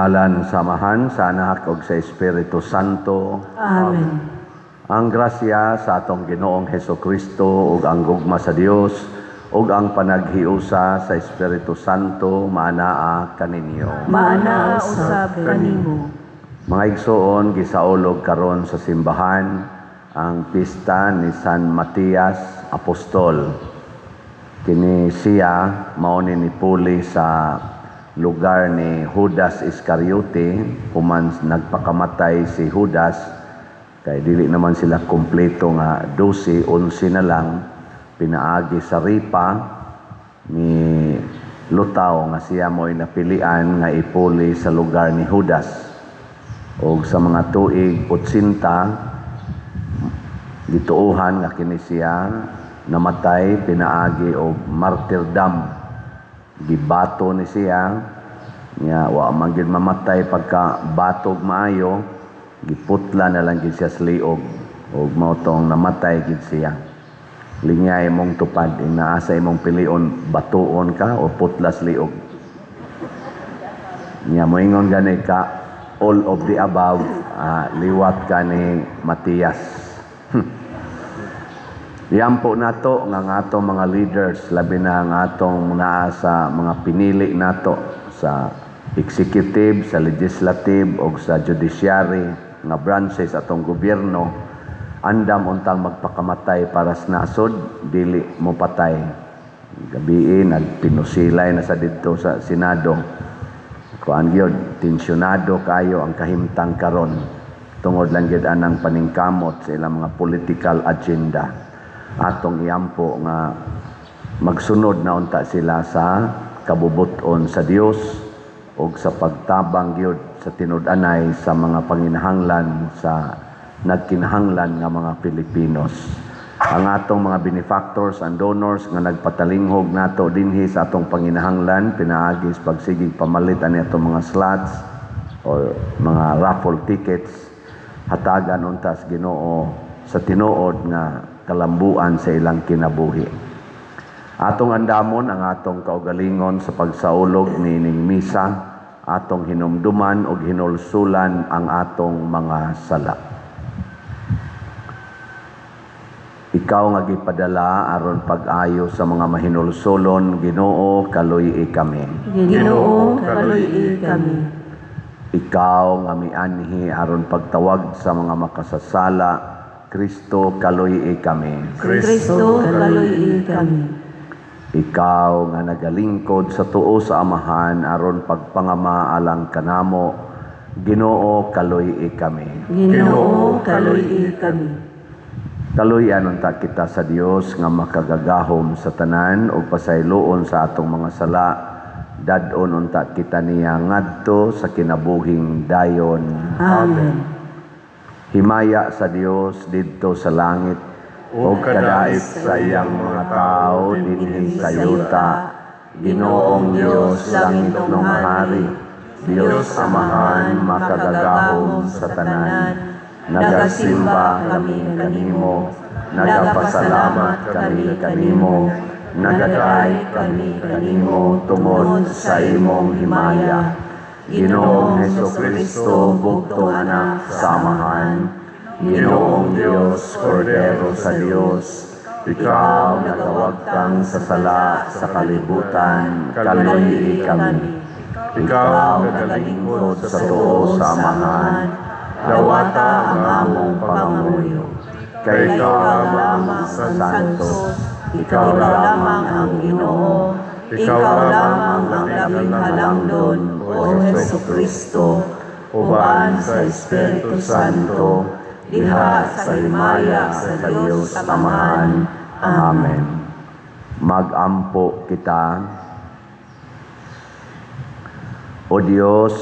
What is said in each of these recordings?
Sa ngalan sa Amahan, sa Anak ug sa Espiritu Santo. Amen. Ang grasya sa atong Ginoong Heso Kristo ug ang gugma sa Dios ug ang panaghiusa sa Espiritu Santo maanaa kaninyo. Maanaa usab kanimo. Mga igsoon, gisaulog karon sa simbahan ang pista ni San Matias Apostol. Kini siya mao ni nipuli sa lugar ni Judas Iscariote human nagpakamatay si Judas, kay dili naman sila kumpleto nga 12, 11 na lang. Pinaagi sa ripa ni lutaw nga siya mo'y napilian nga ipuli sa lugar ni Judas. Og sa mga tuig 80, gituohan nga kini siya namatay pinaagi og martyrdom. Gibato ni siya nya wa man gyud mamatay pagka batog maayo, giputla na lang gyud siya sa liog ug mao tong namatay gyud siya. Linyay imong tupad, naa sa imong pilion, batuon ka o putlas liog? Nya moingon gani ka, "All of the above," liwat ka ni Matias. Iampo nato nga ang atong mga leaders, labi na ang atong naa sa mga pinili nato sa executive, sa legislative o sa judiciary nga branches atong gobyerno, andam untang magpakamatay para sa nasod, dili mo patay. Gabii nagpinusilay na sa didto sa Senado. Kuan gyud, tensyonado kayo ang kahimtang karon tungod lang gyud anang paningkamot sa ilang mga political agenda. Atong iampo nga magsunod na unta sila sa kabubuton sa Dios ug sa pagtabang gyud sa tinud-anay sa mga panginahanglan sa nagkinahanglan nga mga Pilipinos. Ang atong mga benefactors and donors nga nagpatalinghog nato dinhi sa atong panginahanglan pinaagi sa pagsigig pamalit ani atong mga slots or mga raffle tickets, hatagan unta sa Ginoo sa tinuod nga kalambuan sa ilang kinabuhi. Atong andamon ang atong kaugalingon sa pagsaulog niining misa, atong hinumduman ug hinulsulan ang atong mga sala. Ikaw nga gipadala aron pag-ayo sa mga mahinulsolon, Ginoo, kaluy-i kami. Ginoo, kaluy-i kami. Ikaw nga mianhi aron pagtawag sa mga makasasala, Kristo, kaluy-i kami. Kristo, kaluy-i kami. Ikaw nga nagalingkod sa tuo sa Amahan aron pagpangama alang kanamo, Ginoo, kaluy-i kami. Ginoo, kaluy-i kami. Kaluy-an unta kita sa Dios nga makagagahom sa tanan ug pasayloon sa atong mga sala. Dad-on unta kita niya ngadto sa kinabuhing dayon. Amen. Himaya sa Dios didto sa langit ug kadait sa iyang mga tao dinhi sa yuta. Ginoong Dios, langitnong hari, Dios Amahan makagagahom sa tanan. Nagasimba kami kanimo, nagapasalamat kami kanimo, nagadaig kami kanimo tungod sa imong himaya. Ginoong Heso Kristo, bugtong Anak sa Amahan, Ginoong Dios, Kordero sa Dios, ikaw nagawagtang sa sala sa kalibutan, kaluy-i kami. Ikaw nagalingkod sa tuo sa Amahan, dawata ang among pangamuyo. Kay ikaw lamang ang Santo, ikaw lamang ang Ginoo, ikaw lamang ang labing halangdon, O Heso Kristo, uban sa Espiritu Santo, diha sa himaya sa Dios Amahan. Amen. Magampo kita. O Dios,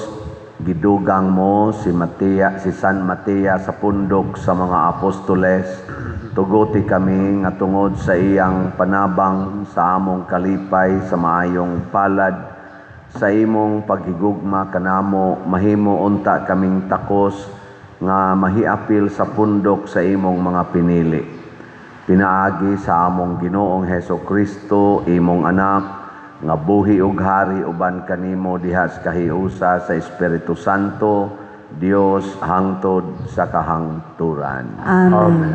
gidugang mo si San Matia sa pundok sa mga apostoles. Tuguti kami nga tungod sa iyang panabang sa among kalipay sa maayong palad sa imong paghigugma kanamo, mahimo unta kaming takos nga mahiapil sa pundok sa imong mga pinili. Pinaagi sa among Ginoong Heso Kristo, imong Anak, nga buhi ug hari uban kanimo diha sa kahiusa sa Espiritu Santo, Dios hangtod sa kahangturan. Amen. Amen.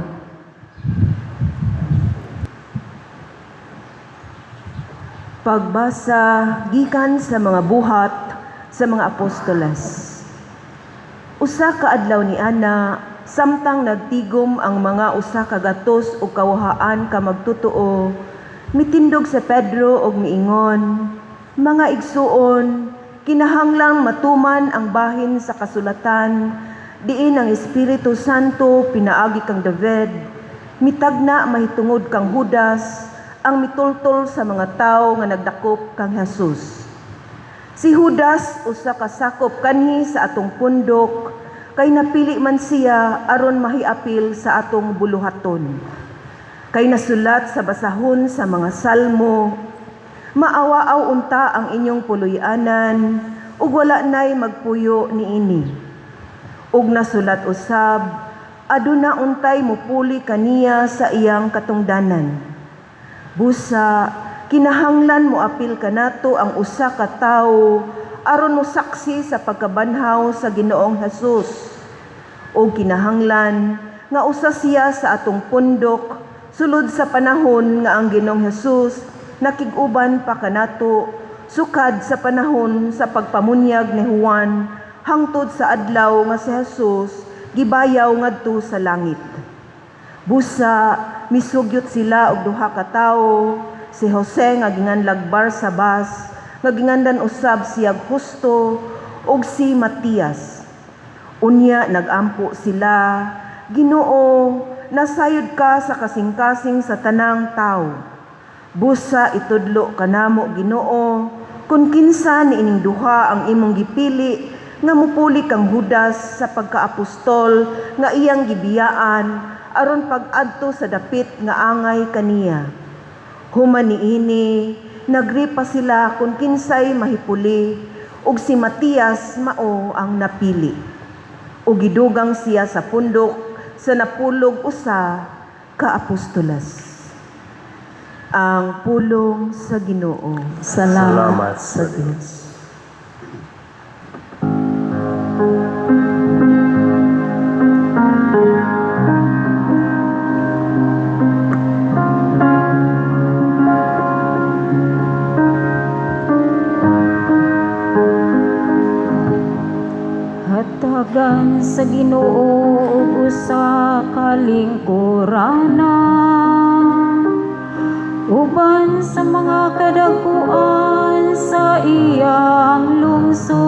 Pagbasa gikan sa mga buhat sa mga apostoles. Usa ka adlaw ni ana, samtang nagtigom ang mga 102 ka magtotoo, mitindog sa Pedro og miingon, "Mga igsuon, kinahanglang matuman ang bahin sa kasulatan diin ang Espiritu Santo pinaagi kang David mitagna mahitungod kang Judas, ang mitultol sa mga tawo nga nagdakop kang Jesus. Si Judas usa ka sakop kanhi sa atong pundok, kay napili man siya aron mahiapil sa atong buluhaton. Kay nasulat sa basahon sa mga salmo, maawaaw unta ang inyong puloy-anan, ug wala nay magpuyo niini. Ug nasulat usab, aduna untay mupuli kaniya sa iyang katungdanan. Busa, kinahanglan moapil kanato ang usa ka tawo aron mosaksi sa pagkabanhaw sa Ginoong Hesus. O kinahanglan nga usa siya sa atong pundok sulod sa panahon nga ang Ginoong Hesus nakig-uban pa kanato sukad sa panahon sa pagpamunyag ni Juan hangtod sa adlaw nga si Jesus gibayaw ngadto sa langit." Busa misugyot sila og duha ka tawo, si Jose nga ginganlag Barsabas, nga ginganlan usab siyag Justo, ug si Matias. Unya nagampo sila, "Ginoo, nasayod ka sa kasing-kasing sa tanang tawo. Busa itudlo kanamo, Ginoo, kung kinsa niining duha ang imong gipili nga mupuli kang Judas sa pagkaapostol nga iyang gibiyaan aron pag-adto sa dapit nga angay kaniya." Human niini, nagripa sila kung kinsay mahipuli, ug si Matias mao ang napili. Ug gidugang siya sa pundok sa 11 ka apostoles. Ang pulong sa Ginoo. Salamat sa Diyos. Hatagan sa Ginoo og usa ka lingkurana, uban sa mga kadakuan sa iyang lungsod.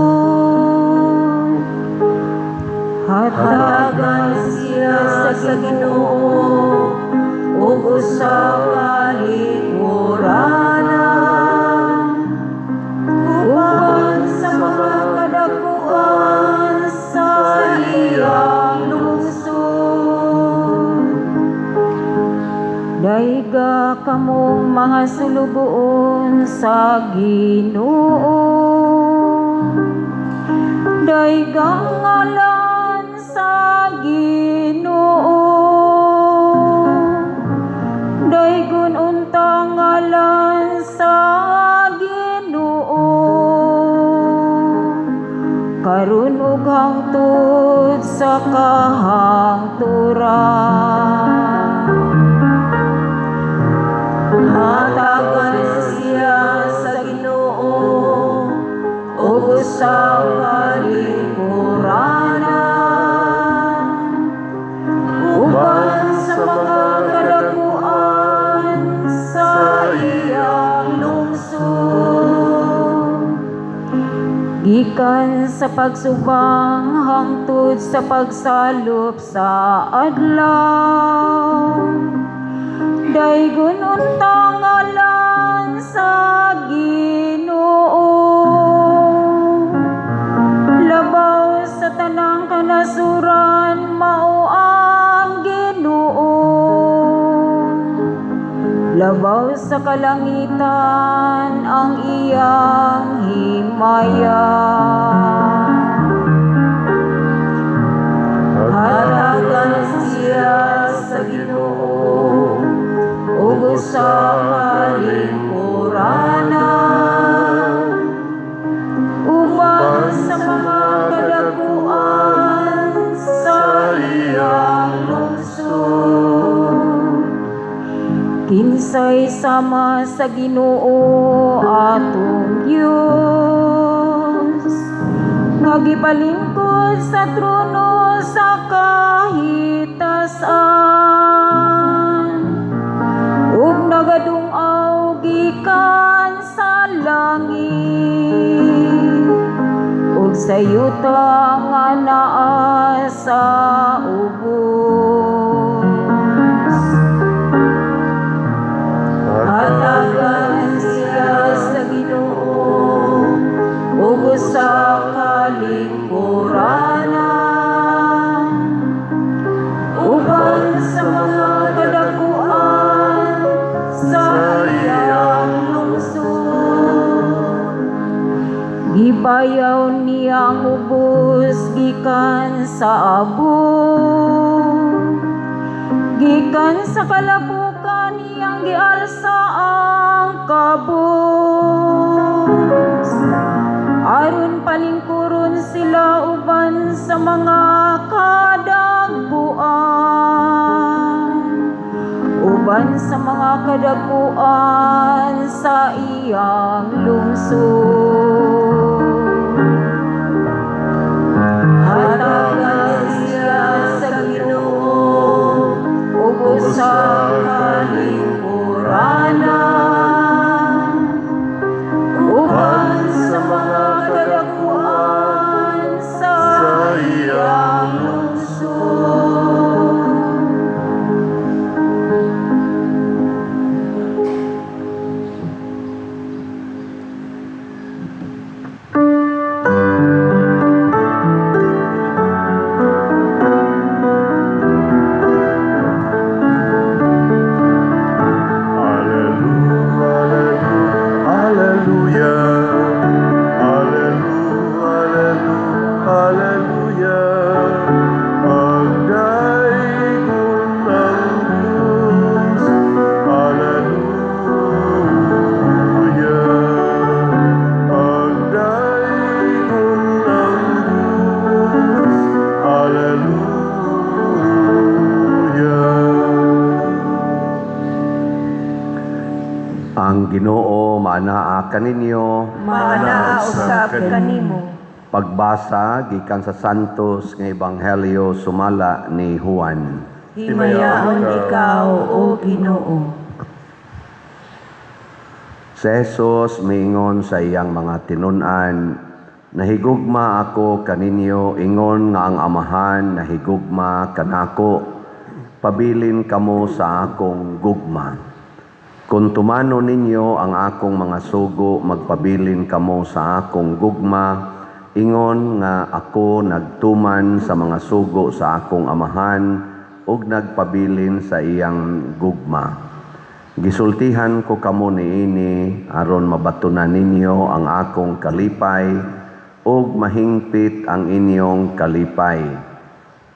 Hatagan siya sa Ginoo og usa ka lingkurana, uban sa mga kadakuan sa iyang lungsod. Dayga kamong mga sulugoon sa Ginoo. Dayga ngalan sa Ginoo. Daygon unta ngalan sa Ginoo. Karon ug hangtod sa kahangturan. Hatagan siya sa Ginoo og usa ka lingkurana, uban sa mga kadakuan sa iyang lungsod. Gikan sa pagsubang hangtod sa pagsalop sa adlaw, daygon unta ngalan sa Ginoo. Labaw sa tanang kanasuran mao ang Ginoo. Labaw sa kalangitan ang iyang himaya. Hatagan siya sa Ginoo og usa ka lingkurana, Magdalisay sama sa Ginoo atong Dios nga gipalingkod sa trono sa kahitasan ug nagadung-aw gikan sa langit ug sa yuta nga naa sa ubos. Hatagan siya sa Ginoo ug sa kalingkuranan uban sa mga kadakuan sa iyang lungsod. Gibayaw niya ang ubos gikan sa abo. Gikan sa kalabukan iyang gialsa ang kabos. Aron palingkuron sila uban sa mga kadagbuan. Uban sa mga kadakuan sa iyang lungsod. Hatagan siya sa Ginoo ug sa kalingkuranan uban sa mga kadakuan sa iyang lungsod. Alleluia, Alleluia, Alleluia, Alleluia. Pagdayon ang Diyos. Alleluia. Pagdayon ang Diyos. Alleluia. Ang Ginoo maanaa kaninyo. Maanaa usab kanimo. Pagbasa gikan sa Santos nga Ebanghelyo sumala ni Juan. Himayaon ikaw, O Ginoo. Si Jesus miingon sa iyang mga tinun-an, "Nahigugma ako kaninyo ingon nga ang Amahan nahigugma kanako. Pabilin kamo sa akong gugma. Kung tumanon ninyo ang akong mga sugo, magpabilin kamo sa akong gugma, ingon nga ako nagtuman sa mga sugo sa akong Amahan ug nagpabilin sa iyang gugma. Gisultihan ko kamo niini aron mabatunan ninyo ang akong kalipay ug mahingpit ang inyong kalipay.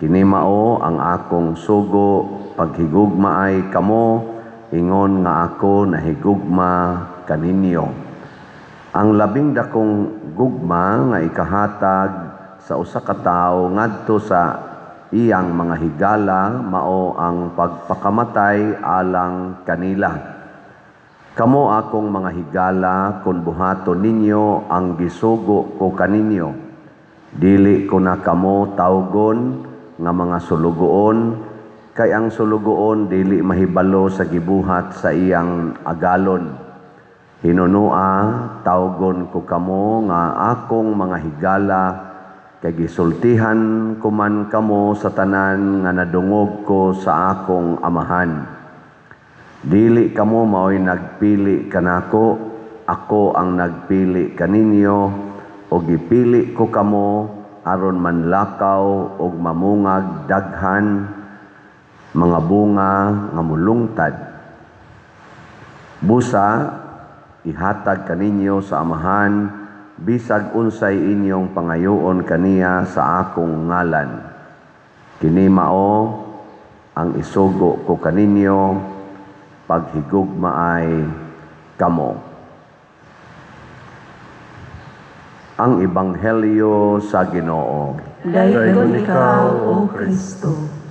Kini mao ang akong sugo, paghigugmaay kamo ingon nga ako nahigugma kaninyo. Ang labing dakong gugma nga ikahatag sa usa ka tawo ngadto sa iyang mga higala mao ang pagpakamatay alang kanila. Kamo akong mga higala kung buhaton ninyo ang gisugo ko kaninyo. Dili ko na kamo tawgon nga mga sulugoon, kay ang sulugoon dili mahibalo sa gibuhat sa iyang agalon. Hinunua tawgon ko kamo nga akong mga higala, kay gisultihan ko man kamo sa tanan nga nadungog ko sa akong Amahan. Dili kamo mao'y nagpili kanako, ako ang nagpili kaninyo, o gipili ko kamo aron manlakaw og mamungag daghan mga bunga nga mulungtad. Busa ihatag kaninyo sa Amahan bisag unsay inyong pangayoon kaniya sa akong ngalan. Kini mao ang isugo ko kaninyo, paghigugmaay kamo." Ang Ebanghelyo sa Ginoo. Dayon ikaw, O Kristo.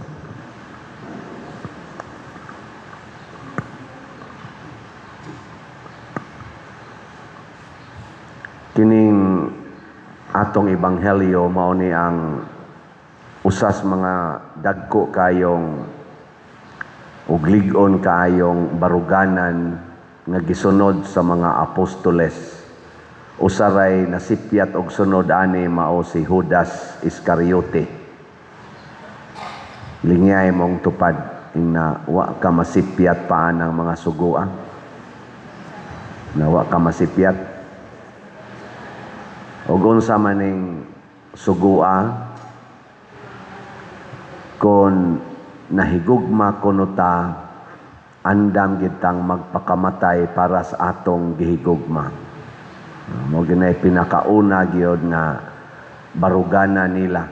Atong ebanghelyo, mao ni ang usas mga dagko kayong ug lig-on kaayong baruganan nga gisunod sa mga apostoles. Usaray nasipyat og sunod ani mao si Judas Iscariote. Lingyay mong tupad na wa ka masipyat pa ng mga sugua. Na wa ka masipyat. Og unsa man ning sugua? Kon nahigugma kuno ta, andam gitang magpakamatay para sa atong gihigugma. Mao ginay pinakauna gyud nga barugana nila.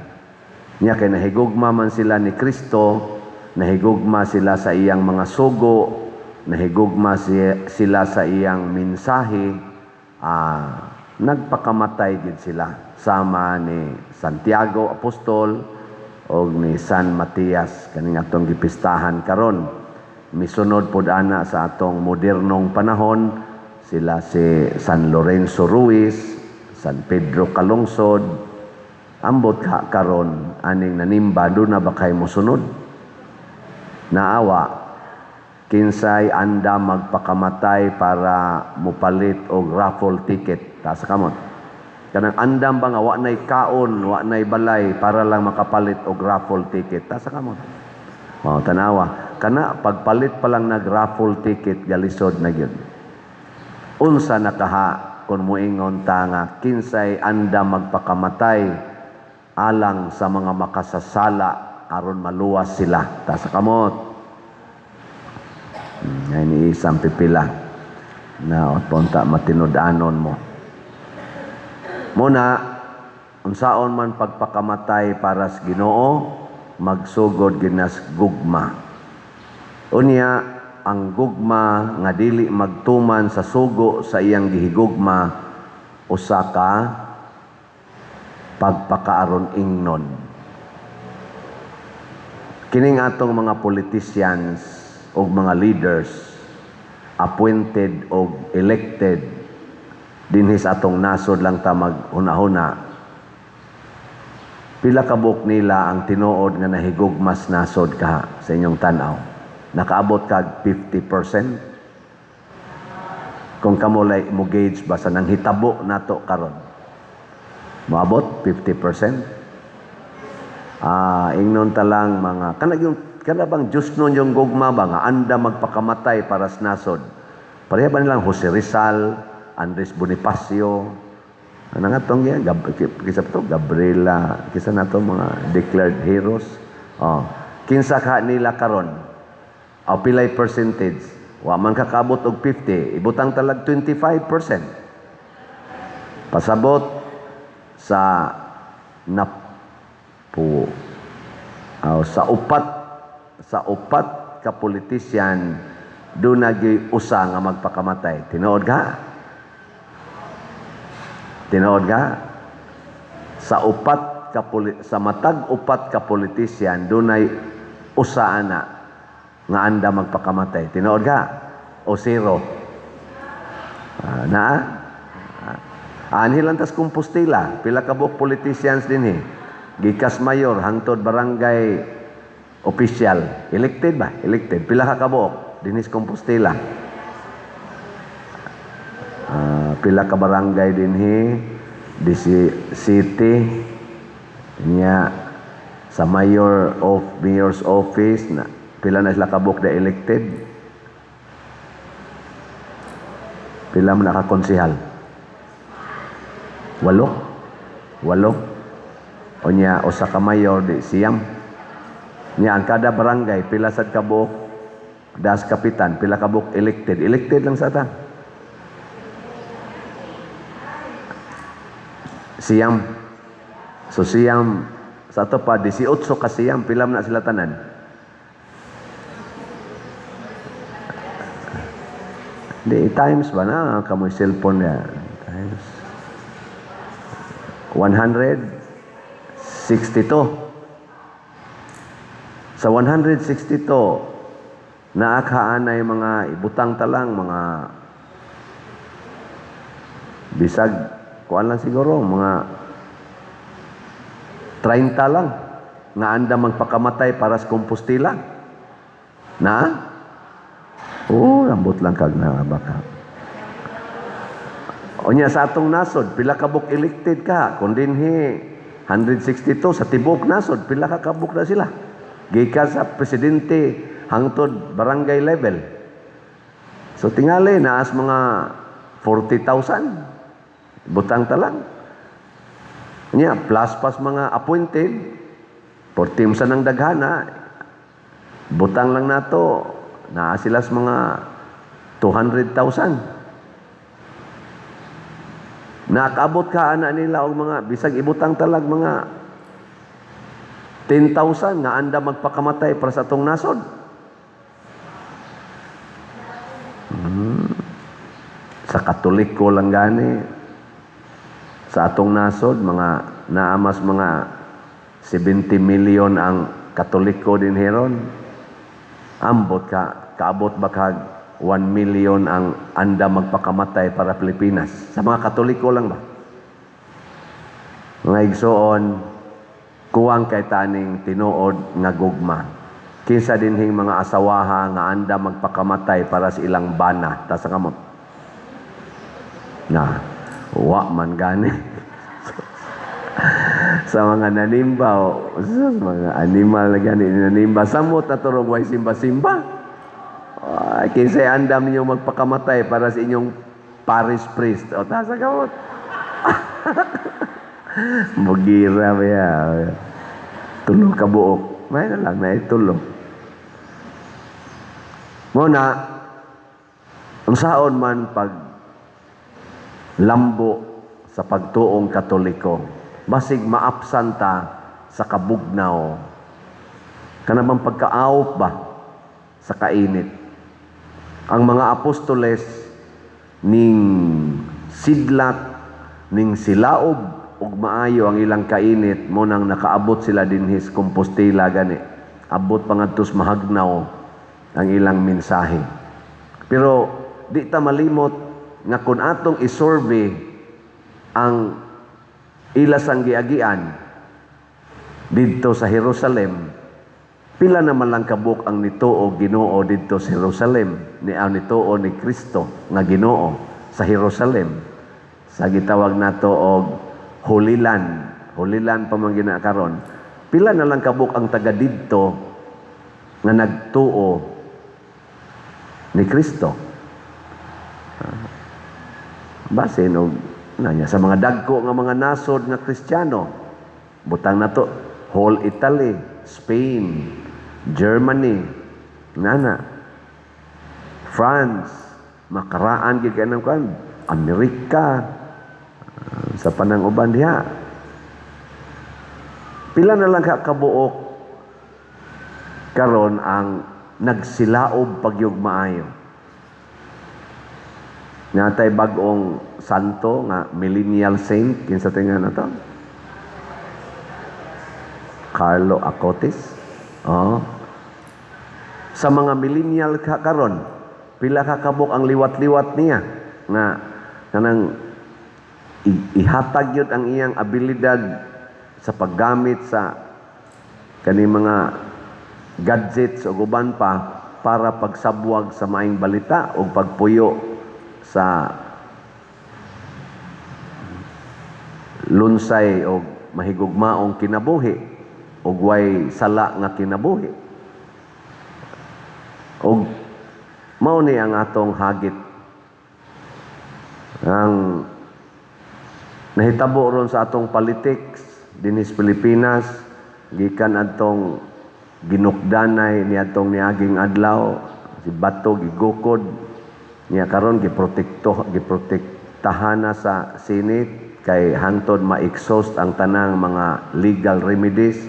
Nya kay nahigugma man sila ni Kristo, nahigugma sila sa iyang mga sugo, nahigugma sila sa iyang mensahe, nagpakamatay gid sila sama ni Santiago Apostol og ni San Matias kaning atong gipistahan karon. Misunod pod ana sa atong modernong panahon sila si San Lorenzo Ruiz, San Pedro Calungsod. Ambot ka karon aning nanimba, do na ba kay mosunod? Naawa kinsay anda magpakamatay para mopalit og raffle ticket? Taas kamot. Kanang andam ba nga wa nay kaon, wa nay balay para lang makapalit og raffle ticket? Taas kamot. Oh, tanawa. Kana pagpalit pa lang nag raffle ticket, galisod na gyud. Unsa na kaha kung moingon ta nga kinsay anda magpakamatay alang sa mga makasasala aron maluwas sila? Taas kamot. Ay ni isang pipila na punta matinud-anon mo. Muna, unsaon man pagpakamatay para sa Ginoo, magsugod ginas gugma. Unya, ang gugma nga dili magtuman sa sugo sa iyang gihigugma, usa ka pagpakaaron ingnon. Kining atong mga politicians o mga leaders appointed o elected dinhi sa atong nasod lang ta maghuna-huna, pila ka buok nila ang tinuod nga nahigugmas nasod ka sa inyong tan-aw? Nakaabot kag 50%? Kung kamo lay mo gauge ba sa nanghitabo nato karon, moabot 50%? Ingnon ta lang mga kana yung kana bang Diyos nun yung gugma ba nga anda magpakamatay para sa nasod? Pareha ba nilang Jose Rizal, Andres Bonifacio, ano nga tong yan? Kisa pa to? Gabriela, kisa na to mga declared heroes. Oh. Kinsa ka nila karon? O pilay percentage? Wa man kakabot og 50, ibutang talag 25%. Pasabot sa napo oh, sa upat ka politician, duna gyuy usa nga magpakamatay. Tinuod ka? Tinuod ka? Sa matag upat ka politician, dunay usa ana nga anda magpakamatay. Tinuod ka? O zero? Naa? Anhi lang tas Compostela, pila ka buok politicians dinhi. Gikas mayor hangtod barangay official, elected ba? Elected. Pila ka kabuok dinhi sa Compostela? Pila ka barangay dinhi di si city nya sa mayor's office na, pila na sila kabuok na elected? Pila man nakakonsehal? Walo, walo. Unya usa ka mayor di 9 nya. Ang kada barangay, pila sad kabuok das kapitan? Pila kabuok elected? Elected lang sa ta 9. So 9 sa ato pa 18 ka 9, pila man na sila tanan? Di times ba na kamoy cellphone niya? Times 162. Sa 162, naakaanay mga ibutang talang mga bisag kuan lang siguro mga 30 lang nga andam magpakamatay para sa Compostela. Na? Oh, ambot lang kag na baka. Unya sa atong nasod, pila ka buok elected ka? Kung dinhi 162 sa tibok nasod, pila ka kabuk na sila? Gikan sa presidente hangtod barangay level. So tingali naas mga 40,000. Butang talang. Nya plus pas mga appointed, 40 sa nang daghana, butang lang nato naa sila sa mga 200,000. Nakaabot ka ana nila og mga bisag ibutang talag mga 10,000 nga andam magpakamatay para sa atong nasod? Sa Katoliko lang gani sa atong nasod, mga naamas mga 70 million ang Katoliko din heron. Ambot ka, kaabot ba kag 1 million ang andam magpakamatay para Pilipinas? Sa mga Katoliko lang ba? Mga igsoon, kuwang kay taning tinuod nga gugma. Kinsa dinhing mga asawaha nga andam magpakamatay para sa ilang bana? Taas ang kamot. Na, wa man gani. Sa mga nanimba, o, sa mga animal na gani nanimba, samot na turong way simba-simba. Ay, kinsay andam ninyo magpakamatay para sa inyong parish priest? O, taas ang kamot. Mugira ba ya? Tulo ka buok. May na lang, na tulo. Muna, ang saon man pag lambo sa pagtuong Katoliko, basig maapsan ta sa kabugnaw, kana bang pagkaawop ba sa kainit. Ang mga apostoles ning sidlak, ning silaob ug maayo ang ilang kainit, mo nang nakaabot sila dinhi sa Compostela gani. Abot pa ngadto sa mahagnaw ang ilang mensahe. Pero di ta malimot nga kung atong isurvey ang ila sang giagian didto sa Jerusalem, pila naman lang kabuk ang nituo Ginoo didto sa Jerusalem, ni ang nituo ni Kristo nga Ginoo sa Jerusalem, sa gitawag nato og Holy Land? Holy Land pa man gina karon. Pila na lang kabuk ang taga didto nga nagtuo ni Kristo? Base og nanya sa mga dagko nga mga nasod nga Kristiyano, butang nato whole Italy, Spain, Germany, nana, France, makaraan gid kay nang kuan, Amerika, sa panang uban diha. Pila na lang ka kabuok karon ang nagsilaob pagyug maayo? Natay bag-ong santo nga millennial saint, kinsa tinga na to? Carlo Acutis. Oh. Sa mga millennial ka karon, pila ka kabuk ang liwat-liwat niya nga kanang ihatag yun ang iyang abilidad sa paggamit sa kani mga gadgets o uban pa para pagsabwag sa maayong balita o pagpuyo sa lunsay o mahigugmaong kinabuhi o way sala nga kinabuhi? Og mao ni ang atong hagit. Ang nahitabo ron sa atong politics dinhi sa Pilipinas gikan adtong ginukdanay ni atong niaging adlaw, si Bato gigukod niya, karon giprotektahan na sa Senate kay hangtod ma-exhaust ang tanang mga legal remedies.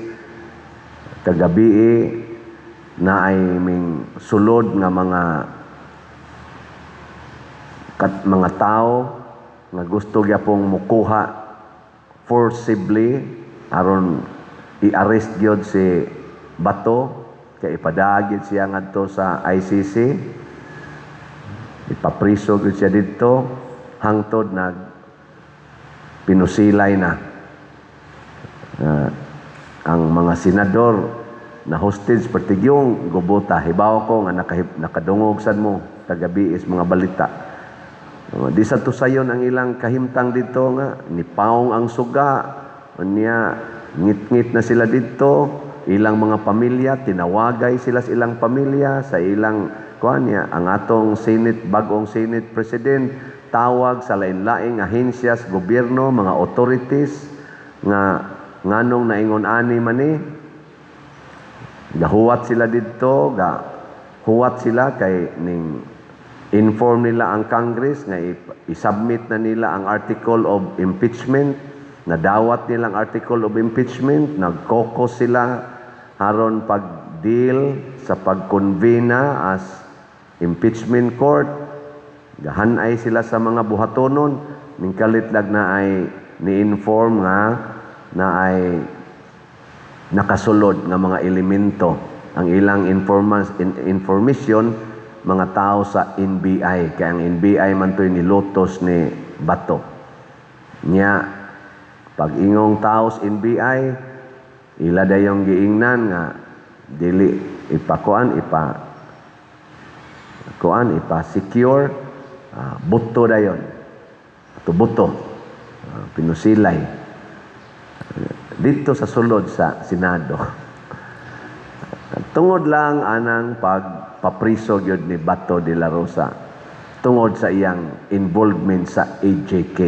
Kagabi na ay ming sulod nga mga kat, mga tao nga gusto gyapong mukuha forcibly aron i-arrest gyud si Bato kay ipadagit siya ngadto sa ICC, ipapriso gyud siya didto hangtod nag pinusilay na. Ang mga senador na hostage pertigyong gubota. Hibaw ko nga nakadungog sad mo kagabi is mga balita. Di sa tusayon ang ilang kahimtang dito nga nipaong ang suga unya ngit-ngit na sila dito, ilang mga pamilya, tinawagay sila sa ilang pamilya sa ilang kuan niya. Ang atong Senate, bagong Senate President, tawag sa lain-laing ahensya sa gobyerno, mga authorities, nga nganong naingon ani man ni. Gahuwat sila didto, ga huwat sila kay ning inform nila ang Congress nga i-submit na nila ang article of impeachment. Nadawat nila ang article of impeachment, nagkoko sila aron pag-deal sa pag-convene as impeachment court. Gahanay sila sa mga buhatonon, ning kalit lag na ay ni-inform nga na ay nakasulod nga mga elemento. Ang ilang information, mga tao sa NBI, kay ang NBI man to'y nilutos ni Bato. Nya pag ingong tao sa NBI, ila dayong giingnan nga dili ipakuan, ipa kuan, ipa secure, buto dayon ato, buto, pinusilay dito sa sulod sa Senado tungod lang anang pagpapriso gyud ni Bato de la Rosa tungod sa iyang involvement sa EJK,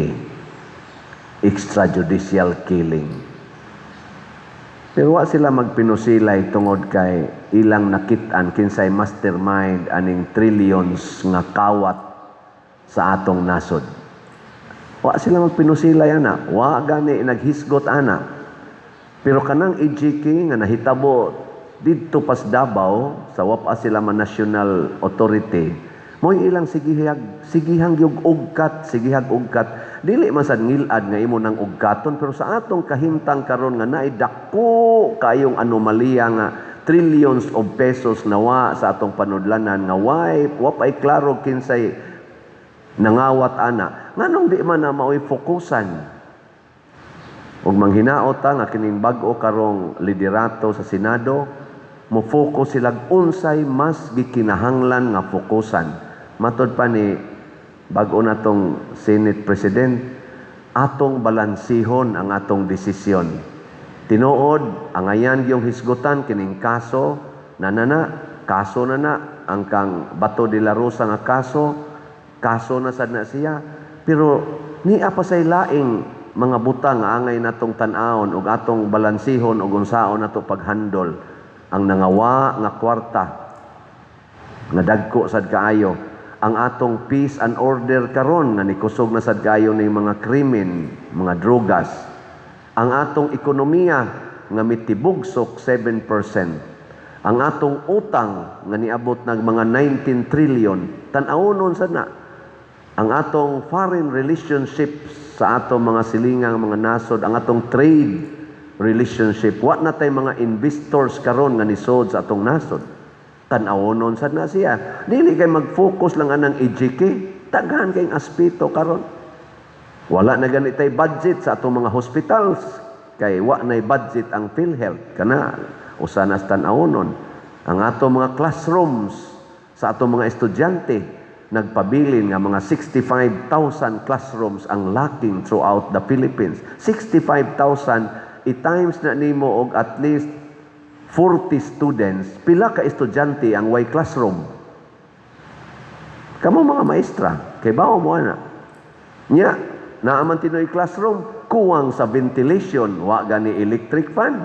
extrajudicial killing. Pero wa sila magpinusilay tungod kay ilang nakit-an kinsay mastermind aning trillions nga kawat sa atong nasod. Wa sila magpinusilay ana, wa gani naghisgot ana. Pero kanang EJK nga nahitabo didto pas Davao sa wa pa sila man national authority, mo'y ilang sigihag sigihang gyud ugkat, sigihag ugkat. Dili man sad ngilad nga imo nang ugkaton, pero sa atong kahimtang karon nga naay dako kayong anomalya nga trillions of pesos nawa sa atong panudlanan nga way wa pay klaro kinsay nangawat ana, nganong di man na maoy fokusan? Ug manghinaot ta nga kining bag-o karong liderato sa Senado mo focus sila unsay mas gikinahanglan nga fokusan. Matod pa ni bag-o natong Senate President, atong balansihon ang atong desisyon. Tinuod, angayan yung hisgutan kining kaso na na kaso na na ang kang Bato de la Rosa nga kaso, kaso na sad na siya. Pero niya pa say laing mga butang nga angay natong tan-awon ug atong balansihon ug unsaon nato paghandol ang nangawa nga kwarta nga dagko sad kaayo, ang atong peace and order karon nga nikusog na sad kaayo ning mga krimen, mga drogas, ang atong ekonomiya nga mitibugsok 7%, ang atong utang nga niabot nag mga 19 trillion. Tan-awonon sad na ang atong foreign relationships sa atong mga silingang mga nasod, ang atong trade relationship. Wa na tay mga investors karon nga nisod sa atong nasod. Tan-awonon sad na siya. Dili kay mag-focus lang anang EJK, daghan kayong aspeto karon. Wala na gani tay budget sa atong mga hospitals kay wa nay budget ang PhilHealth. Kana usa na sa tan-awonon. Ang atong mga classrooms sa atong mga estudyante, nagpabilin nga mga 65,000 classrooms ang lacking throughout the Philippines. 65,000, i-times na nimo og at least 40 students, pila ka estudyante ang way classroom? Kamo mga maestra, kay bawo mo ana. Nya, naaman tinoy classroom, kuwang sa ventilation, wa gani electric fan.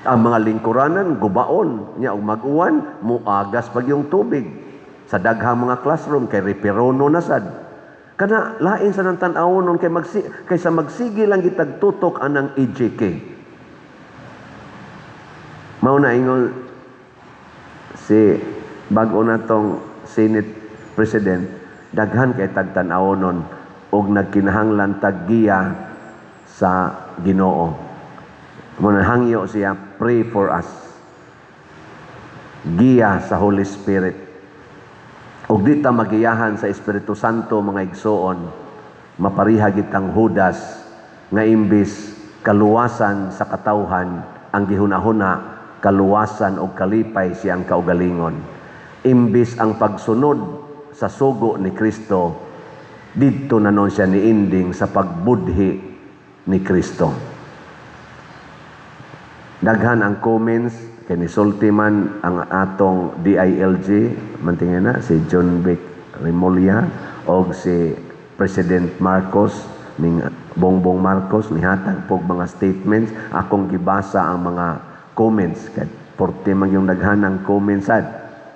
Ang mga lingkuranan, gubaon. Nya, ug mag-uwan, muagas pag yung tubig. Sa daghang mga classroom, kay reperono na sad. Kana, lain sa nang tan-awon kay kaysa magsige lang gitag tutok anang EJK. Mao na ingon si bag-o na tong Senate President, daghan kay tagtan-awonon og nagkinahanglan taggiya sa Ginoo. Mo na hangyo siya, pray for us. Giya sa Holy Spirit. Og di ta magiyahan sa Espiritu Santo, mga igsoon, mapariha gitang Judas nga imbis Kaluwasan sa katawhan ang gihunahuna, kaluwasan o kalipay siyang kaugalingon. Imbis ang pagsunod sa sugo ni Kristo, didto na nun siya niinding sa pagbudhi ni Kristo. Daghan ang comments kay nisulti man ang atong DILG mantingin na si Jonvic Remulla og si President Marcos, ning Bongbong Marcos, nihatag pog mga statements. Akong gibasa ang mga comments kay porte man yung daghan ang comments sad,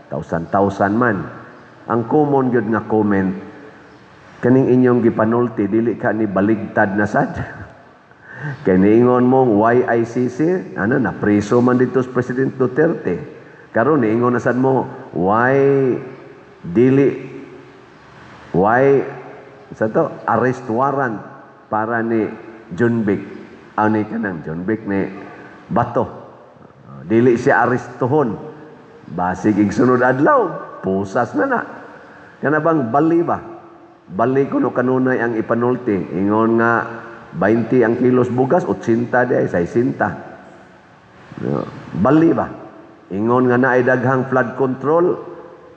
thousand thousand man. Ang common gyud nga comment, "Kaning inyong gipanulti, dili ka ni baligtad na sad? Kay niingon mong YICC, ano na, preso man dito si President Duterte. Karon niingon na sad mo, why dili, why sa to arrest warrant para ni Jonvic, ni kanang Jonvic, ni Bato. Dili siya arestuhon. Basig igsunod adlaw, pusas na na." Kana bang bali ba? Bali kuno kanunay ang ipanulti. Ingon nga 20 ang kilos bugas, 80 di ay 60. No. Bali ba? Ingon nga naay daghang flood control,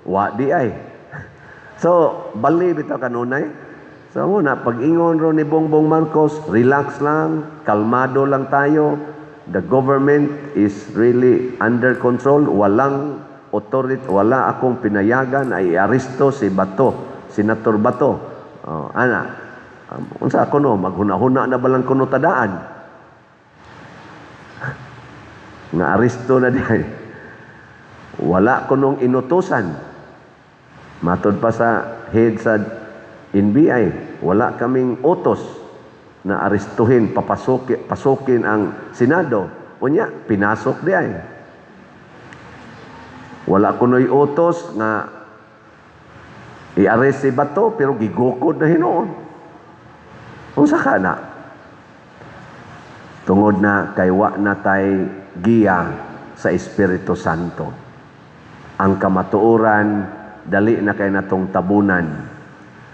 wa di ay. So, bali bitaw kanunay. So muna, pag ingon ro ni Bongbong Marcos, "Relax lang, kalmado lang tayo. The government is really under control. Walang authority, wala akong pinayagan ay aresto si Bato, Senator Bato." Oh, ana, unsa ako no, maghuna-huna na balang kuno tadaan nga aresto na di ay. Wala kunong inutusan. Matod pa sa head sa NBI, wala kaming utos na arestuhin, pasukin ang Senado. Unya, pinasok di ay. Wala kuno'y utos nga i-arrest si Bato, pero gigukod na hinuon. Unsa ka na? Tungod na kay wa na tay giya sa Espiritu Santo. Ang kamatuoran, dali na kay natong tabunan.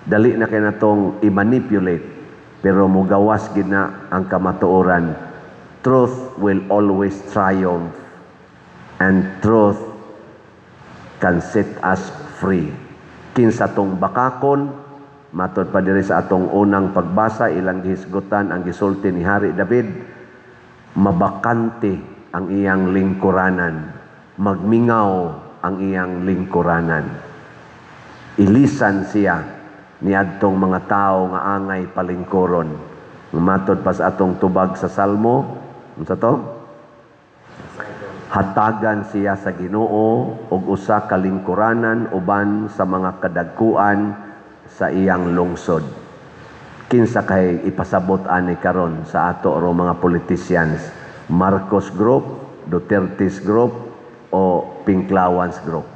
Dali na kay natong i-manipulate. Pero mugawas gid na ang kamatuoran. Truth will always triumph and truth can set us free. Kinsa tong bakakon, matod pa diri sa atong unang pagbasa, ilang gihisgutan ang gisulti ni Hari David, mabakante ang iyang lingkuranan, magmingaw ang iyang lingkuranan. Ilisan siya niadtong mga tao nga angay palingkuron. Matod pa sa atong tubag sa Salmo, unsa to? Hatagan siya sa Ginoo og usa ka lingkuranan uban sa mga kadagkuan sa iyang lungsod. Kinsa kay ipasabot ani karon sa ato ro mga politicians? Marcos Group, Duterte's Group o Pinklawans Group?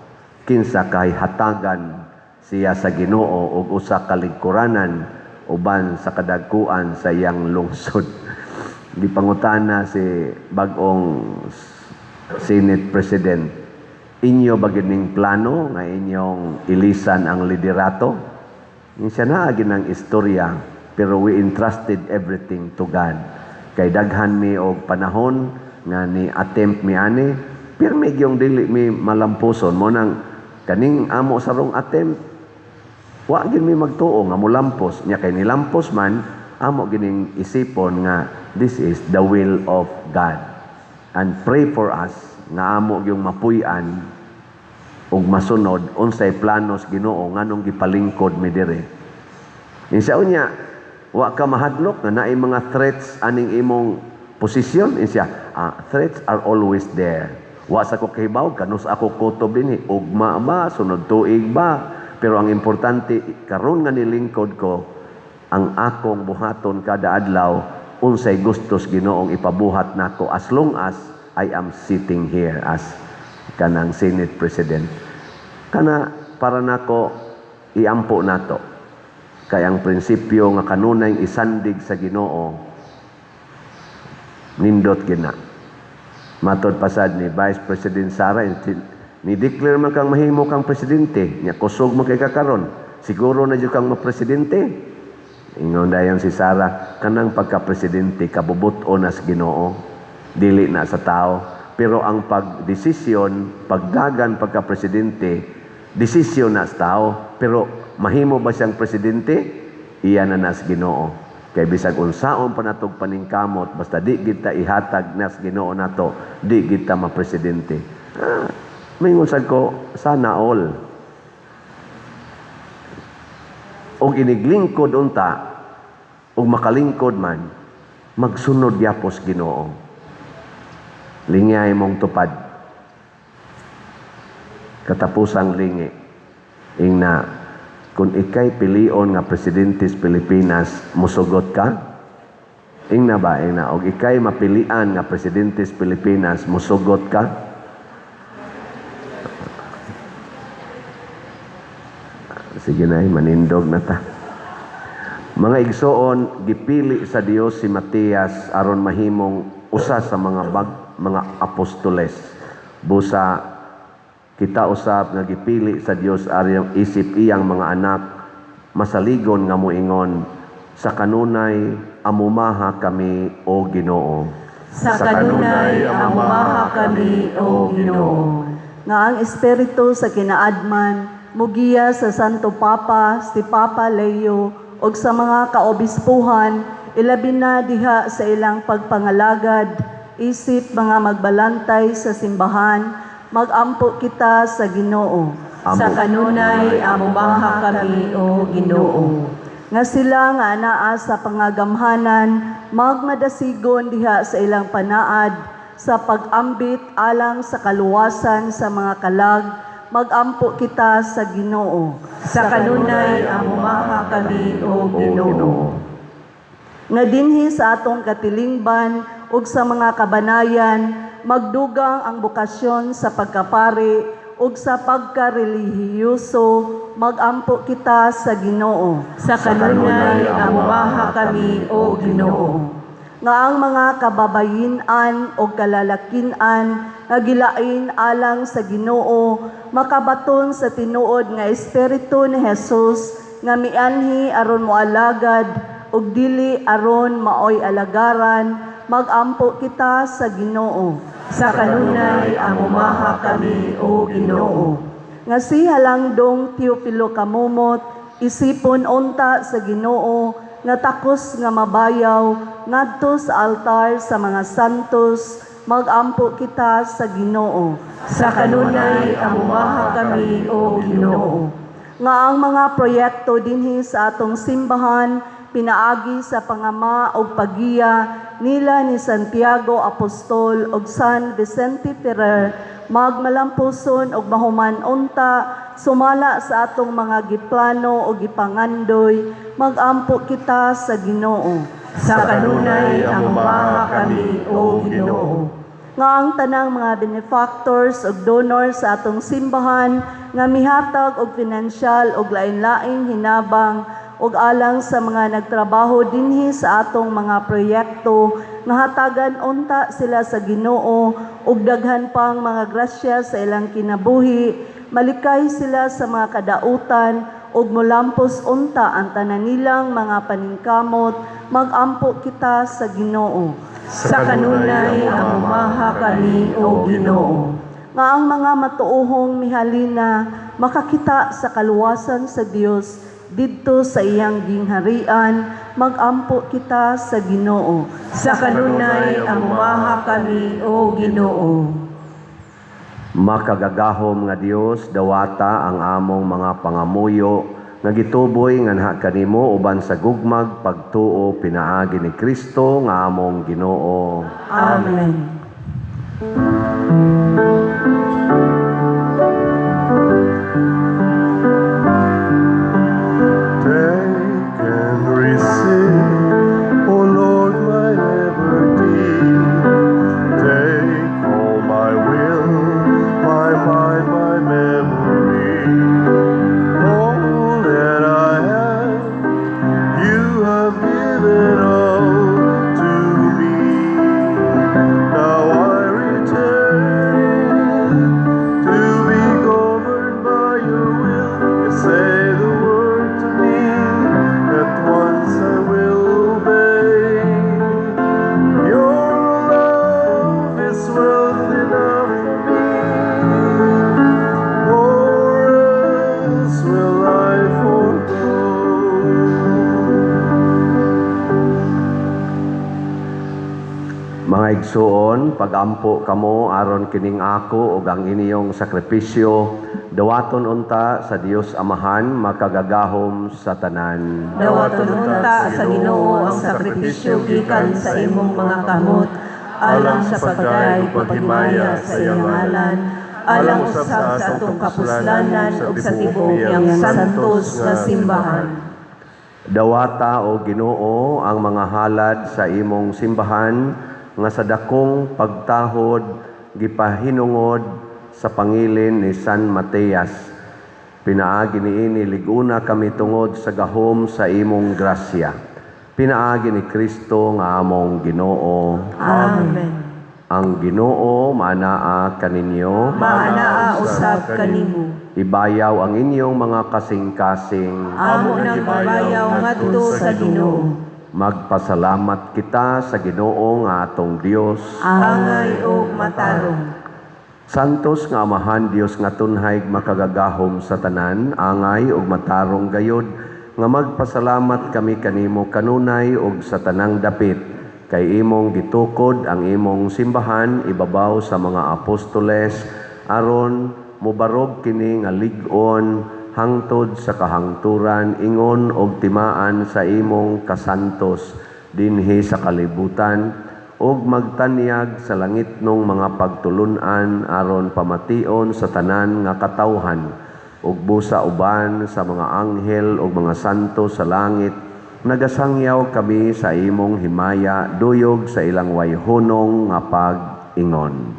Kinsa kay hatagan siya sa Ginoo og usa ka lingkuranan uban sa kadagkuan sa iyang lungsod? Gipangutana si bag-ong Senate President, "Inyo ba gid ning plano nga inyong ilisan ang liderato?" Siya na ang istorya, pero we entrusted everything to God. Kay daghan mi og panahon nga ni attempt mi ani, pirmi gyung dili mi malampuson mo nang kaning amo sa rong attempt, wa gid mi magtuo nga molampos nya. Kay nilampos man, amo gining isipon nga this is the will of God and pray for us nga amo gyung mapuy-an ug masunod unsay planos Ginoo nganong gipalingkod mi diri. Insa unya, "Wa ka mahadlok nga naay mga threats aning imong posisyon?" Insa, "Threats are always there. Wa sa ko kahibaw kanus ako kutob dinhi, ugma ba, sunod tuig ba, pero ang importante karon nga nilingkod ko, ang akong buhaton kada adlaw, unsay gustos Ginoong ipabuhat nako as long as I am sitting here as kanang Senate President." Kana para nako, iampo nato. Kay ang prinsipyo nga kanunay isandig sa Ginoo, nindot gina. Matod pasad ni Vice President Sara, ni declare man kang mahimo kang presidente, nya kusog man kay kakaron. Siguro na jud kang mapresidente. Ingon dayon si Sara, kanang pagka-presidente kabubut-on na sa Ginoo, dili na sa tao. Pero ang pagdesisyon, pagdagan pagka-presidente, desisyon na sa tao. Pero mahimo ba siyang presidente? Iya na na sa Ginoo. Kay bisag unsaon pa natog paningkamot, basta di kita ihatag na sa Ginoo nato, di kita mapresidente. Ah, mingon sad ko, sana all. Og iniglingkod unta, ug makalingkod man, magsunod gyapos Ginoo. Lingay mong tupad. Katapusang lingi. Ingna, kung ikay pilion nga presidente sa Pilipinas, musugot ka? Ingna ba, ingna, og ikay mapilian nga presidente sa Pilipinas, musugot ka? Sige na, manindog na ta. Mga igsoon, gipili sa Dios si Matias aron mahimong usa sa mga apostoles. Busa kita usab nga gipili sa Dios aron isip iyang mga anak, masaligon nga moingon, sa kanunay amumaha kami, o Ginoo. Sa kanunay amumaha kami, o Ginoo. Nga ang espiritu sa kinaadman mugiya sa Santo Papa, si Papa Leo, ug sa mga kaobispuhan, ilabi na diha sa ilang pagpangalagad, isip mga magbalantay sa simbahan, magampo kita sa Ginoo. Sa kanunay amumaha kami, o Ginoo. Nga sila nga anaa sa pangagamhanan, magmadasigon diha sa ilang panaad, sa pag-ambit alang sa kaluwasan sa mga kalag, magampo kita sa Ginoo. Sa kanunay amumaha kami, o Ginoo. Nga dinhi sa atong katilingban ug sa mga kabanayan, magdugang ang bokasyon sa pagkapari ug sa pagkarelihiyoso, magampo kita sa Ginoo. Sa kanunay amumaha kami, o Ginoo. Nga ang mga kababayin-an o kalalakin-an nga gilain alang sa Ginoo, makabaton sa tinuod nga espiritu ni Jesus nga mianhi aron moalagad ug dili aron maoy alagaran, magampo kita sa Ginoo. Sa kanunay amumaha kami, o Ginoo. Nga si Halangdong Teofilo Camomot, isipon unta sa Ginoo nga takos nga mabayaw ngadto sa altar sa mga santos, magampo kita sa Ginoo. Sa kanunay amumaha kami, o Ginoo. Nga ang mga proyekto dinhi sa atong simbahan pinaagi sa pangama og pagiya nila ni Santiago Apostol og San Vicente Ferrer, magmalampuson og mahuman unta sumala sa atong mga giplano o gipangandoy, magampo kita sa Ginoo. Sa kanunay amumaha kami, o Ginoo. Nga ang tanang mga benefactors ug donors sa atong simbahan nga mihatag og pinansyal og lain-laing hinabang ug alang sa mga nagtrabaho dinhi sa atong mga proyekto, nga hatagan unta sila sa Ginoo ug daghan pang mga grasya sa ilang kinabuhi, malikay sila sa mga kadautan ug molampos unta ang tanan nilang mga paningkamot, magampo kita sa Ginoo. Sa kanunay amumaha kami, o Ginoo. Nga ang mga matuohong mihalina makakita sa kaluwasan sa Dios didto sa iyang gingharian, magampo kita sa Ginoo. Sa kanunay amumaha kami, o Ginoo. Makagagahom nga Dios, dawata ang among mga pangamuyo nga gituboy nganha kanimo uban sa gugmag pagtuo pinaagi ni Kristo nga among Ginoo. Amen. Take and receive, O Lord, my liberty. Take all my will, my mind, my memory. All that I have, you have given all to me. Now Igsoon, pagampo kamo aron kining ako ug ang inyong sakripisyo dawaton unta sa Dios Amahan makagagahom sa tanan. Dawaton unta sa Ginoo ang sakripisyo gikan sa imong mga kamot, alang sa pagdayeg ug paghimaya sa iyang ngalan, alang usab sa atong kapuslanan ug sa tibuok niyang santos nga simbahan. Dawata, o Ginoo, ang mga halad sa imong simbahan nga sa dakong pagtahod gipahinungod sa pangilin ni San Matias. Pinaagi niini lig-una kami tungod sa gahom sa imong grasya. Pinaagi ni Kristo nga among Ginoo. Amen. Ang Ginoo maanaa kaninyo. Maanaa usab kanimo. Ibayaw ang inyong mga kasing-kasing. Amo nang ibayaw ngadto sa Ginoo. Magpasalamat kita sa Ginoo nga atong Dios. Angay og matarong. Santos nga Amahan, Dios nga tunhay makagagahom sa tanan, angay ug matarong gayod nga magpasalamat kami kanimo kanunay ug sa tanang dapit, kay imong gitukod ang imong simbahan ibabaw sa mga apostoles aron mobarog kini nga lig-on hangtod sa kahangturan ingon og timaan sa imong kasantos dinhi sa kalibutan ug magtanyag sa langitnong mga pagtulun-an aron pamation sa tanan nga katawhan ug busa uban sa mga anghel ug mga santo sa langit nagasangyaw kami sa imong himaya duyog sa ilang wayhunong nga pag-ingon.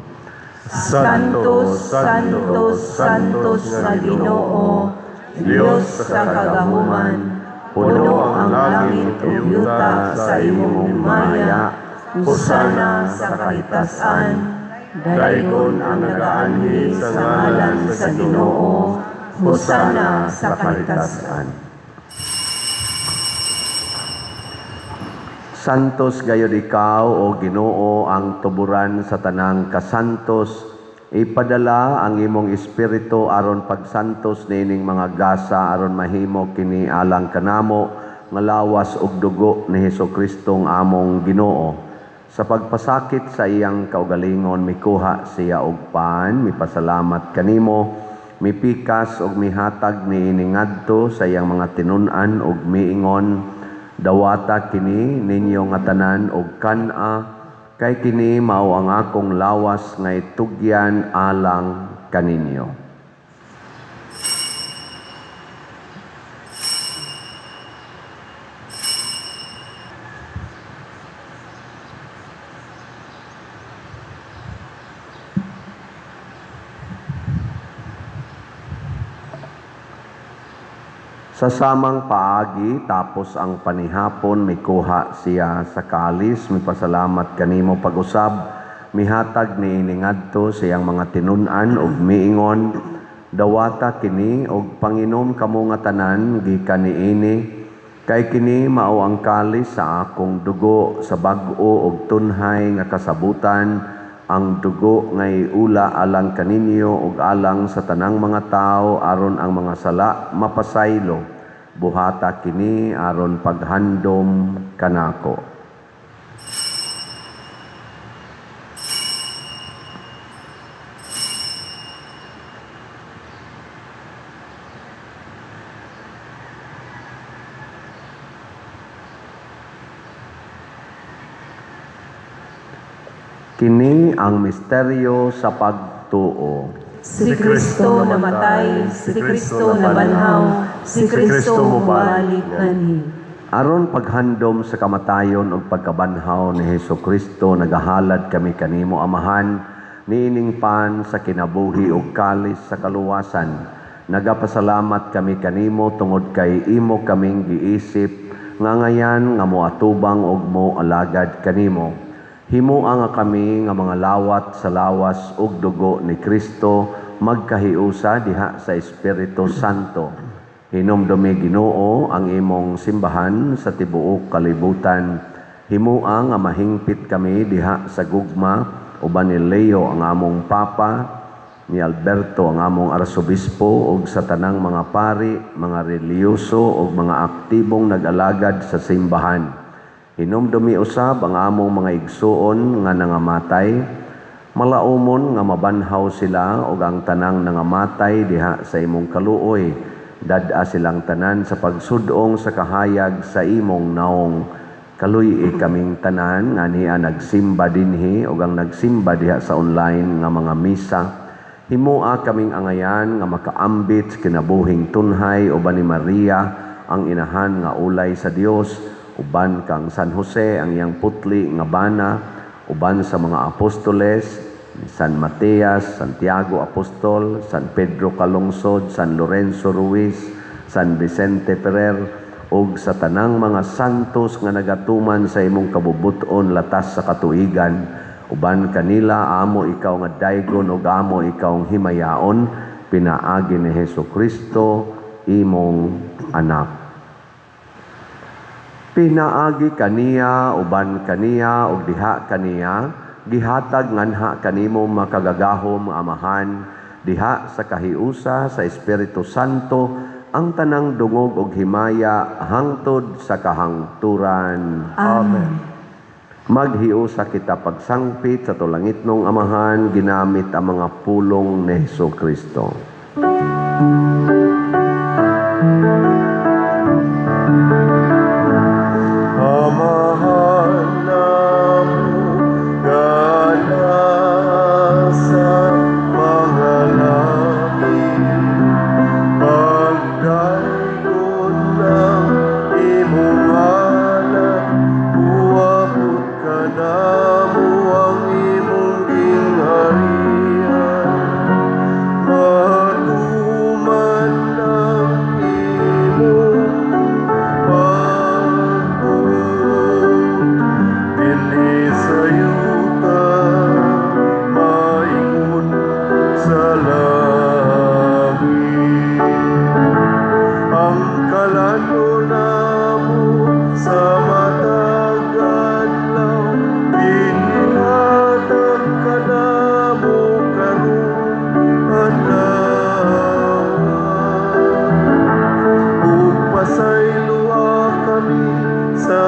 Santos, Santos, Santos nga Ginoo, Dios sa kagahuman, puno ang langit ug yuta sa imong himaya. Hosana sa kahitasan. Dayon ang nagaanhi sa ngalan sa Ginoo. Hosana sa kahitasan. Santos gayod ikaw, o Ginoo, ang tuburan sa tanang kasantos. Ipadala ang imong espiritu aron pagsantos niining mga gasa aron mahimo kini alang kanamo nga lawas ug dugo ni Hesukristo nga among Ginoo. Sa pagpasakit sa iyang kaugalingon, mikuha siya og pan, mipasalamat kanimo, mipikas ug mihatag niini ngadto sa iyang mga tinun-an ug miingon: "Dawata kini ninyo nga tanan og kan-a, kay kini mao ang akong lawas nga itugyan alang kaninyo." Sa samang paagi, tapos ang panihapon, mikuha siya sa kalis, mipasalamat kanimo pag-usab, mihatag niini ngadto sa iyang mga tinun-an ug miingon: "Dawata kini og panginom kamo nga tanan gikan niini, kay kini mao ang kalis sa akong dugo sa bag-o ug tunhay nga kasabutan, ang dugo nga iula alang kaninyo ug alang sa tanang mga tawo aron ang mga sala mapasaylo. Buhata kini aron paghandom kanako." Kini ang misteryo sa pagtuo. Si Kristo namatay, si Kristo nabanhaw, si Kristo mubalik nganhi. Aron paghandom sa kamatayon ug pagkabanhaw ni Hesukristo, nagahalad kami kanimo, Amahan, niining pan sa kinabuhi ug kalis sa kaluwasan. Nagapasalamat kami kanimo tungod kay imo kaming giisip nga ngayan nga moatubang ug moalagad kanimo. Himoa nga kami nga mga lawat sa lawas ug dugo ni Kristo magkahiusa diha sa Espiritu Santo. Hinumdumi, Ginoo, ang imong simbahan sa tibuok kalibutan. Himoa nga mahingpit kami diha sa gugma uban ni Leo ang among Papa, ni Alberto ang among Arsobispo ug sa tanang mga pari, mga relihiyoso ug mga aktibong nag-alagad sa simbahan. Hinumdumi usab ang among mga igsuon nga nangamatay, malaumon nga mabanhaw sila ug ang tanang nangamatay diha sa imong kaluoy. Dad-a silang tanan sa pagsudong sa kahayag sa imong naong. Kaluy-i kaming tanan nga niya nagsimba dinhi ug ang nagsimba diha sa online nga mga misa. Himoa kaming angayan nga makaambit sa kinabuhing tunhay uban ni Maria ang inahan nga ulay sa Dios, uban kang San Jose ang iyang putli nga bana, uban sa mga apostoles ni San Matias, Santiago Apostol, San Pedro Calungsod, San Lorenzo Ruiz, San Vicente Ferrer, ug sa tanang mga santos nga nagatuman sa imong kabubut-on latas sa katuigan. Uban kanila amo ikaw nga daygon ug amo ikaw himayaon, pinaagi ni Hesus Kristo imong anak. Pinaagi kaniya, uban kaniya, ug diha kaniya, gihatag nganha kanimo makagagahom Amahan, diha sa kahiusa sa Espiritu Santo, ang tanang dungog ug himaya hangtod sa kahangturan. Amen. Maghiusa kita pagsangpit sa tulangitnong Amahan, ginamit ang mga pulong ni Hesus Kristo. Amahan namo nga naa sa mga langit, pagdaygon ang imong ngalan, muabot kanamo ang imong gingharian, matuman ang imong pagbuot dinhi sa yuta maingon sa langit. Ang kalan-on namo sa matag adlaw, ihatag kanamo karong adlaw. Ug pasayloa kami sa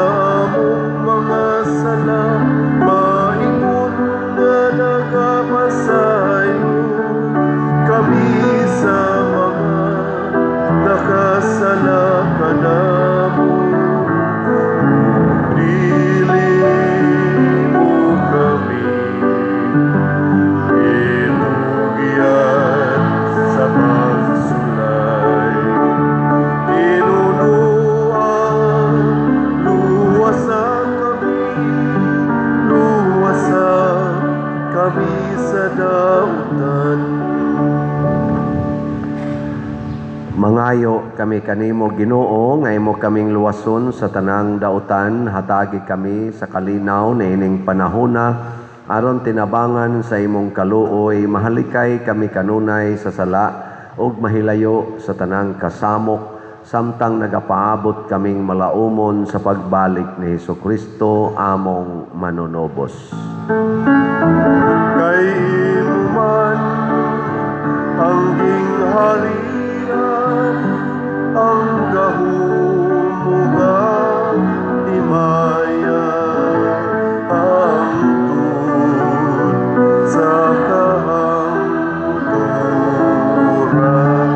among mga sala, maingon nga nagapasaylo kami sa mga nakasala kanamo. Dili mo kami itugyan sa pagsulay. Tinunoa, luwasa kami, luwasa kami sa dautan. Mangayo kami kanimo, Ginoo, nga imo kaming luwason sa tanang dautan, hatagi kami sa kalinaw niining panahona aron tinabangan sa imong kaluoy, mahalikay kami kanunay sa sala ug mahilayo sa tanang kasamok samtang nagapaabot kaming malaumon sa pagbalik ni Hesus Kristo among manunobos. Kay imo man ang gingharian, ang gahom ug ang himaya, hangtod sa kahangturan.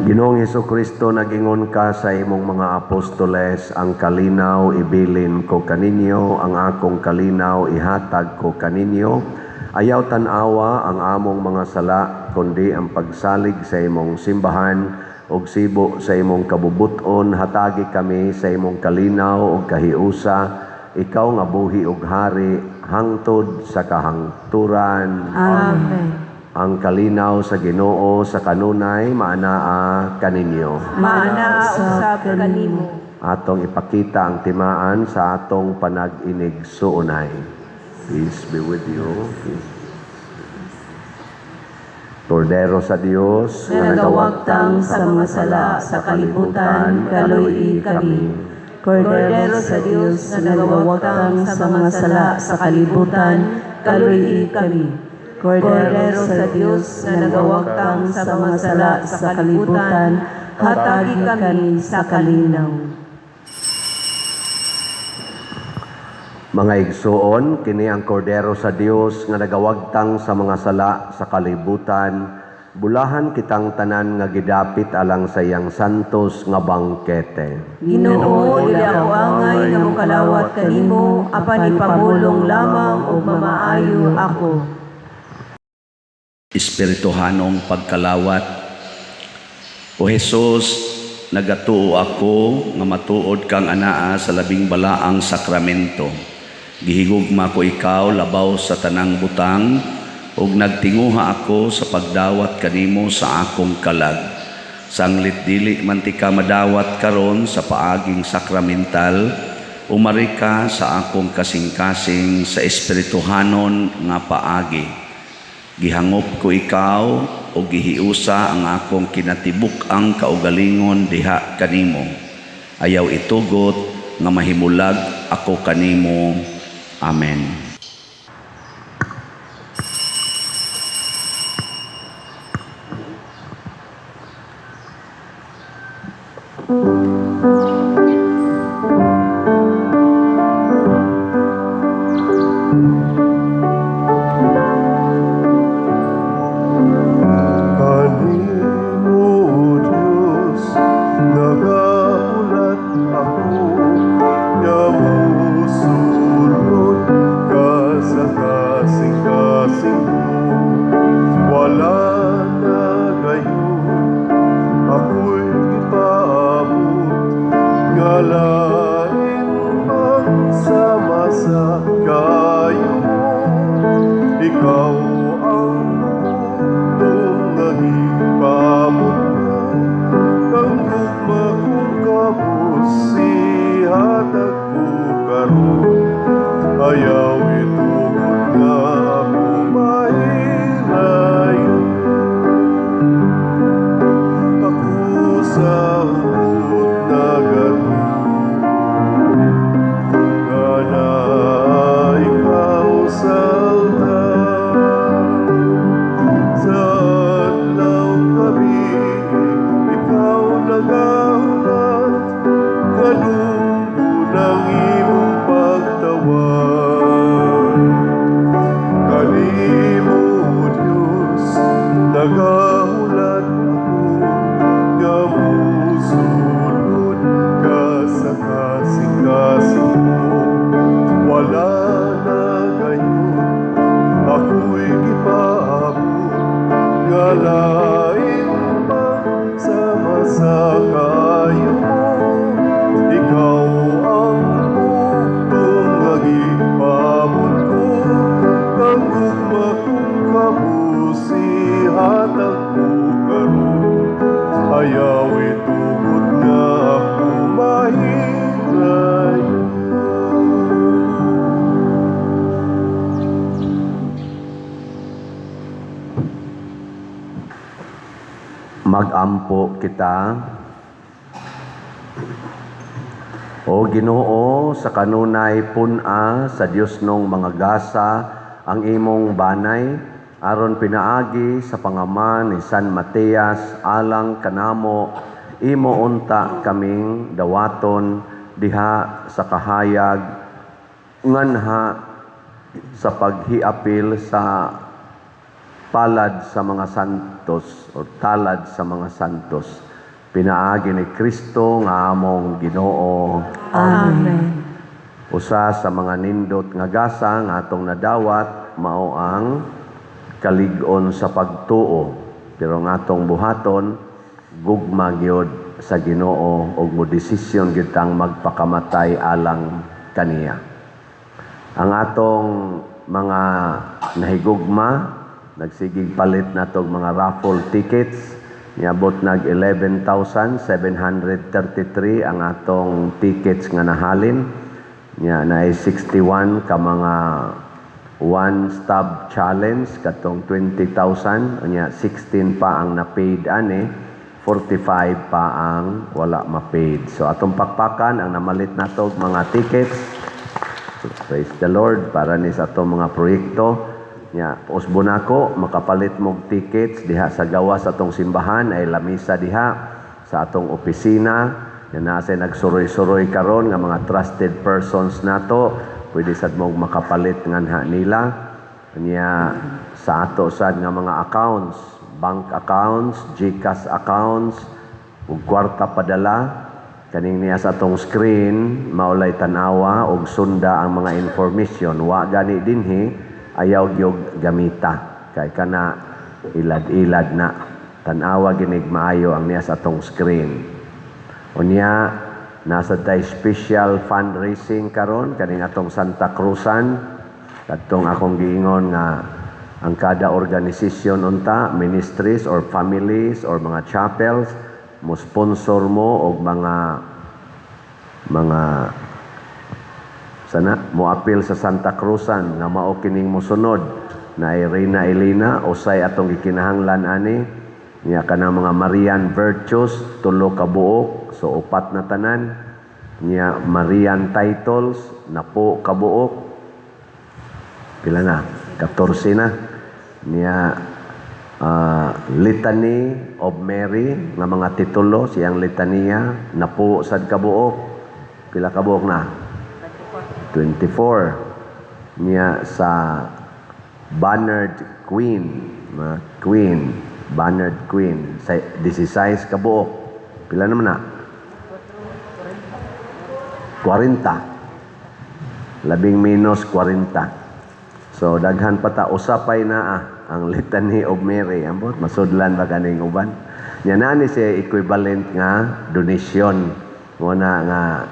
Ginoong Hesus Kristo, nagingon ka sa imong mga apostoles, "Ang kalinaw ibilin ko kaninyo, ang akong kalinaw ihatag ko kaninyo. Ayaw tan-awa ang among mga sala, kundi ang pagsalig sa imong simbahan ug sibo sa imong kabubuton, hatagi kami sa imong kalinaw ug kahiusa, ikaw nga buhi ug hari hangtod sa kahangturan." Amen. Ang kalinaw sa Ginoo sa kanunay maanaa kaninyo. Maanaa usab kanimo. Atong ipakita ang timaan sa atong panag-inig-suunay. Peace be with you. Peace. Kordero sa Dios nga nagawagtang sa mga sala sa kalibutan, kaluy-i kami. Kordero sa Dios nga nagawagtang sa mga sala sa kalibutan, kaluy-i kami. Kordero sa Dios nga nagawagtang sa mga sala sa kalibutan, hatagi kami sa kalinaw. Mga igsuon, kini ang kordero sa Dios nga nagawagtang sa mga sala sa kalibutan. Bulahan kitang tanan nga gidapit alang sa iyang santos nga bangkete. Ginoo, dili ako angay nga mokalawat kanimo, apan ipamulong lamang ug mamaayo ako. Espirituhanong pagkalawat. O Hesus, nagatuo ako nga matuod kang anaa sa labing balaang sakramento. Gihigugma ko ikaw labaw sa tanang butang ug nagtinguha ako sa pagdawat kanimo sa akong kalag. Sanglit dili man tika madawat karon sa paaging sakramental, umari ka sa akong kasing-kasing sa espirituhanon nga paagi. Gihangop ko ikaw o gihiusa ang akong kinatibuk-ang kaugalingon diha kanimo. Ayaw itugot nga mahimulag ako kanimo. Amen. Kanimo, Diyos, nagahulat ako, nga mosulod ka sa kasing-kasing ko. Wala na gayud, ako'y gipaabot, nga lain ang sama sa kaayo mo. Ikaw ang bugtong nga gipaabot ko, ang gugma kong kabus, ihatag ko karon. Ayaw itugot nga ako mahirayon. Ako sa hugot nagatuo, nga naa ikaw sa altar. Sa adlaw gabi, ikaw nagahulat, nga dunggon ang imong pagtawag. Kanimo, Diyos, nagahulat ako, nga mosulod ka sa kasing-kasing ko. Wala na gayud, ako'y gipaabot, nga lain pa sama sa kaayo mo. Ikaw ang bugtong nga gipaabot ko, ang gugma kong kabus, ihatag ko karon. Ayaw itugot nga ako mahirayon. Magampo kita. O Ginoo, sa kanunay pun-a sa Diosnong mga gasa ang imong banay, aron pinaagi sa pangama ni San Matias alang kanamo, imo unta kaming dawaton diha sa kahayag nganha sa paghiapil sa palad sa mga santos o talad sa mga santos, pinaagi ni Kristo nga among Ginoo. Amen. Usa sa mga nindot nga gasa nga atong nadawat mao ang kalig-on sa pagtuo, pero ang atong buhaton gugma gyud sa Ginoo ug modesisyon gyud tang magpakamatay alang kaniya. Ang atong mga nahigugma nagsigig palit natog mga raffle tickets, niabot nag 11,733 ang atong tickets nga nahalin. Nya naay 61 ka mga one stop challenge katong 20,000, unya 16 pa ang na-paid ani, 45 pa ang wala ma-paid. So atong pakpakan ang namalit natog mga tickets. Praise the Lord para ni sa atong mga proyekto. Nya usbo nako makapalit mog tickets diha sa gawas atong simbahan ay lamisa diha sa atong opisina. Nya naa say nagsuroy-suroy karon nga mga trusted persons nato. Pwede sad mo makapalit nganha nila. Nya sa ato sad nga mga accounts, bank accounts, GCash accounts, ug kwarta padala kaning niya sa atong screen, maulay tan-awa og sunda ang mga information. Wa gani dinhi, ayaw gyud gamita kay kana ilad-ilad na. Tan-awa ginig maayo ang niya sa atong screen. Unya nasa tay special fundraising karon kaning atong Santa Cruzan, kadtong akong giingon nga ang kada organisasyon unta, ministries or families or mga chapels, mo sponsor mo og mga sana mo apil sa Santa Cruzan nga mao kining mosunod na Reyna Elena, usay atong gikinahanglan ani niya, kanang mga Marian Virtues, tulo ka buok, so upat na tanan niya. Marian Titles, napo ka buok, pila na, 14 na niya. Litany of Mary nga mga titulo, siyang litaniya, napo sad ka buok, pila ka buok na, 24 niya. Sa Bannered Queen, mga Queen, Bannered Queen, sa 16 ka buok, pila naman na, 40, labing menos 40. So daghan pa ta, usapay na ang Litany of Mary. Ambot masudlan ba kaning uban nya na ni siya equivalent nga donation mo na nga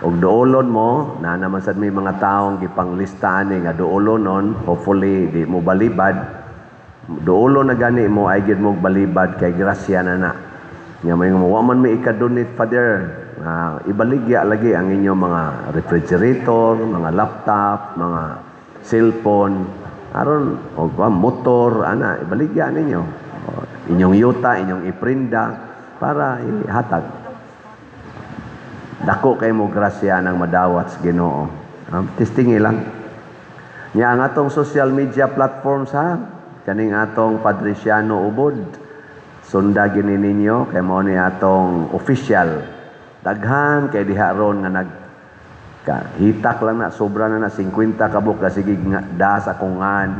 og duolon mo na naman sad may mga taong gipanglista ani nga duolonon. Hopefully di mo balibad. Duolon na gani mo ay gid mo balibad kay grasya na na nya. May wa man may ika-donate, Father, nga ibaligya lagi ang inyong mga refrigerator, mga laptop, mga cellphone aron o motor ana, ibaligya ninyo. O, inyong yuta, inyong iprinda para ihatag. Dako kay mo grasya nang madawat sa Ginoo. Testing lang. Nya ang atong social media platforms ha, kaning atong Padriciano Ubod. Sunda gini ninyo kay mao ni atong official. Daghan kay diha ron nga nag ka, hitak lang na, sobra na na 50 ka buok sige nga das akong ngan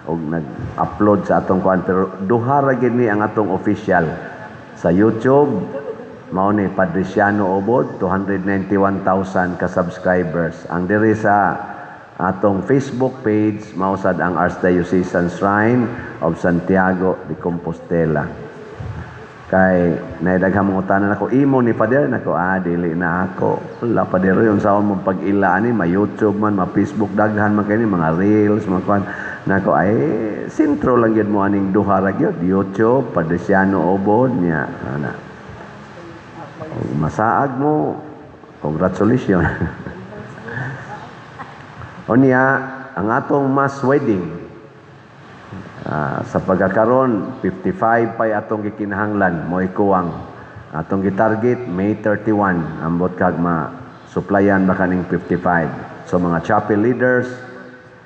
og nag-upload sa atong kuan, pero duha ra gid ni ang atong official sa YouTube. Mao ni Padriciano Ubod, 291,000 ka subscribers. Ang diri sa atong Facebook page mao sad ang Archdiocesan Shrine of Santiago de Compostela. Kay naidaghan mga utanan ako, "Imo ni, Father?" Nako, "Ah, dili na ako." Wala, Father, yung saon mo pag-ila ani, ma YouTube man, ma Facebook, daghan man kini mga reels, mga kuan. Nako, ay sentro lang gyud mo aning duha ra gyud, YouTube, Padriciano Ubod niya ana. Kung masaag mo, congratulations. Unya, ang atong mass wedding, sa pagkakaron, 55 pa'y atong gikinahanglan, mo'y kuwang. Atong gitarget, May 31, ambot kag ma supplyan ba kaning 55. So mga chapel leaders,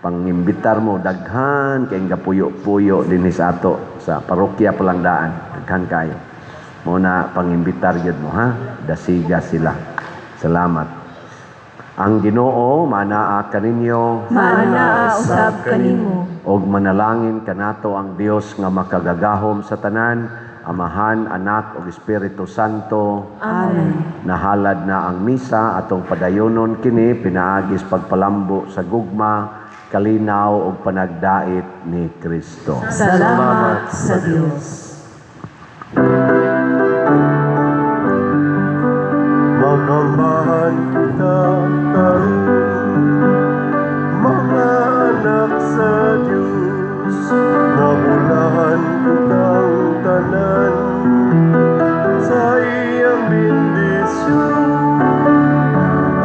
pangimbitar mo, daghan kay gapuyo-puyo dinhi sa ato sa parokya Palangdaan, daghan kayo. Mo na pangimbitar gyud mo ha, dasiga sila. Salamat. Ang Ginoo manaa kaninyo. Maanaa usab kanimo. Og manalangin kanato ang Dios nga makagagahom sa tanan, Amahan, Anak ug Espiritu Santo. Amen. Nahalad na ang misa, atong padayonon kini pinaagis pagpalambo sa gugma, kalinaw ug panagdait ni Kristo. Salamat sa Dios. Magambahan kita karon, mga anak sa Diyos, nabulahan kitang tanan sa iyang bendisyon.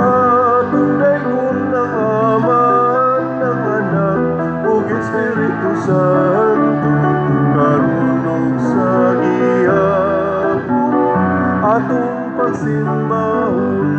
Atong dayon ng Ama, ng Anak, ug Espiritu Santo, karon ug sa gihapon, atong pagsimbahon.